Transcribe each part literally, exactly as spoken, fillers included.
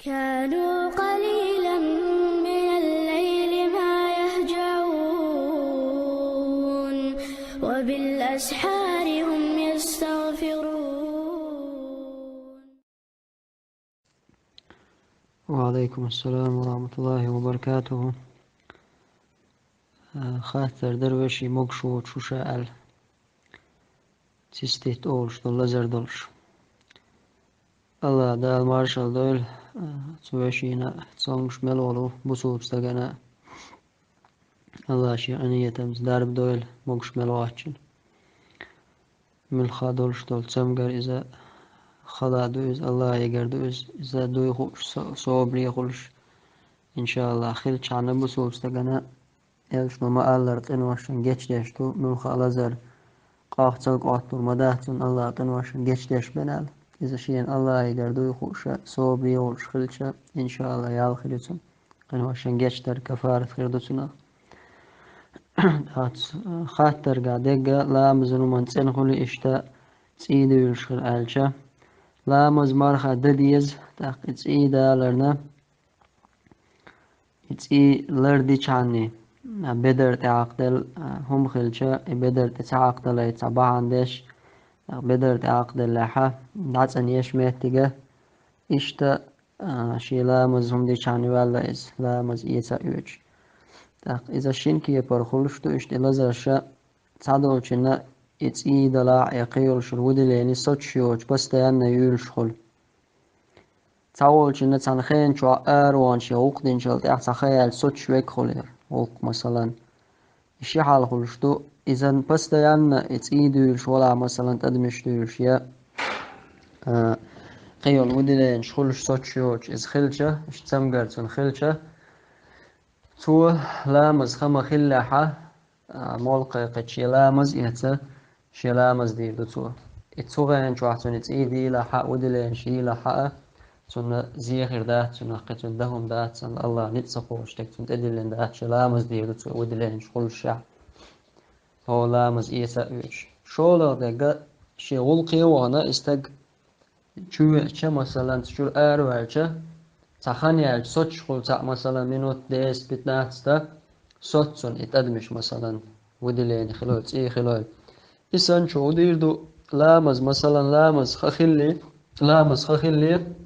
كانوا قليلا من الليل ما يهجعون، وبالأسحار هم يستغفرون. وعليكم السلام ورحمة الله وبركاته. Хаттар дара веший, могуш воцуш шу ша аьлла. Цистит олуш долу лазар долуш. Алла Дала маршалла дойла, а, цу вешина, цомгуш мел волу бусулба стагана. Алла шен къинхетамца дарба дойла могуш мел воцчунна. Муьлхха долуш долу цамгар иза хала ду, иза Аллахьегара ду иза, иза дуй хууш, со-, собаре хуьлуш. Иншаллах, хилчхьана бусулба стагана элчано ма-аллара къиношна гечдеш ду, муьлхха лазар къохцал къоттур ма дац цунна, Аллах къиношна гечдеш бен аьлла. Иза шена Аллахьегара дуй хууш, собаре хуьлуш хилча, иншаллах, ял хир ю цунна. Къиношна гечдар кафарат хир ду цунах. Дац, хаттарга дегга ламазан хӀуманна цӀена хуьлу иштта цӀий дуьйлуш хир аьлча, ламаз марха дан деза, тӀаккха и цӀий даларна, и цӀий лардичхьанний, а, бедар тӀе Ӏакхаделла, а, хӀума хилча, и бедар тӀе ца Ӏакхадалайта цхьа бахьана деш, а, бедар тӀе Ӏакхаделлехьа, дӀацӀанъеш меттига, иштта, а, шен ламаз хӀума дичхьанний ваьлла иза, ламаз эца а оьцуш. ТӀаккха иза шина кепара хуьлуш ду, иштта и лазарша цхьадолчунна и цӀий далахь, и кхийолуш йолу выделение соцуш йоцуш, постоянно юьйлуш хуьлу. Цхьаволчунна цхьана хенан чохь араваьлча, гӀуллакх динчул тӀаьхьа цхьа хан яьлча соцуш верг хуьлу гӀуллакх, масалан. И ши хьал хуьлуш ду, иза постоянно и цӀий дуьйлуш валахь, масалан, тӀадамаш дуьйлуш я, а, кхин йолу выделенеш хуьлуш соцуш йоцуш иза хилча, иштта цамгар цунна хилча, цо ламаз хан ма хиллехьа, а, молла кхайкхича шен ламаз эца, шен ламаз дийр ду цо. И цу гӀен чохь цунна цӀий дийлахьа а, выделенеш йийлахьа а, цунна зе хир дац, цунах кхин цунна дан хӀума дац, цунна Аллах ницкъ ца кхочуш дерг цунна тӀедиллина дац, шен ламаз дийр ду цо выделенеш хуьлушехь. ХӀо ламаз эца а оьцуш. ШолгӀа дерг, шен гӀуллакхе а вахана и стаг чу веача, масалан, чуьра араваьлча, цхьа хан яьлча, соцуш хуьлу цхьаъ, масалан, минут десять-пятнадцать, соцу цунна и тӀадамаш, масалан, выделение хилой, цӀий хилой. И санна чу гӀо дийр ду, ламаз, масалан, ламаз хан хилли, ламаз хан хилли,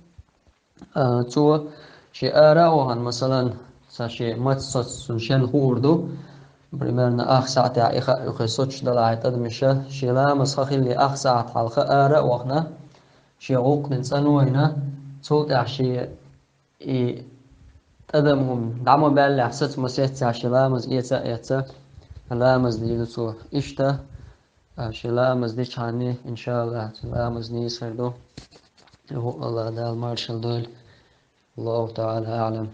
а, цо шен ара а вахана, масалан, цхьа шен маца соцу цунна шен хуур ду, примерно ах сахьтехь и хаьа юххе соцуш далахь и тӀадамаша, шен ламаз хан хилли ах сахьт хьалха ара а вахана, шен гӀуллакх дина цӀанвайна, цул тӀаьхьа шен и тӀадам хӀума дӀа ма баьллехь, саца ма сеццехь, шен ламаз эца а эцна, ламаз дийр ду цо. Иштта, а, шен ламаз дичхьанний, иншаллах, цуьнан ламаз нийса хир ду. Аллах Дала маршалла дойла. Аллаху таӀала аӀлам.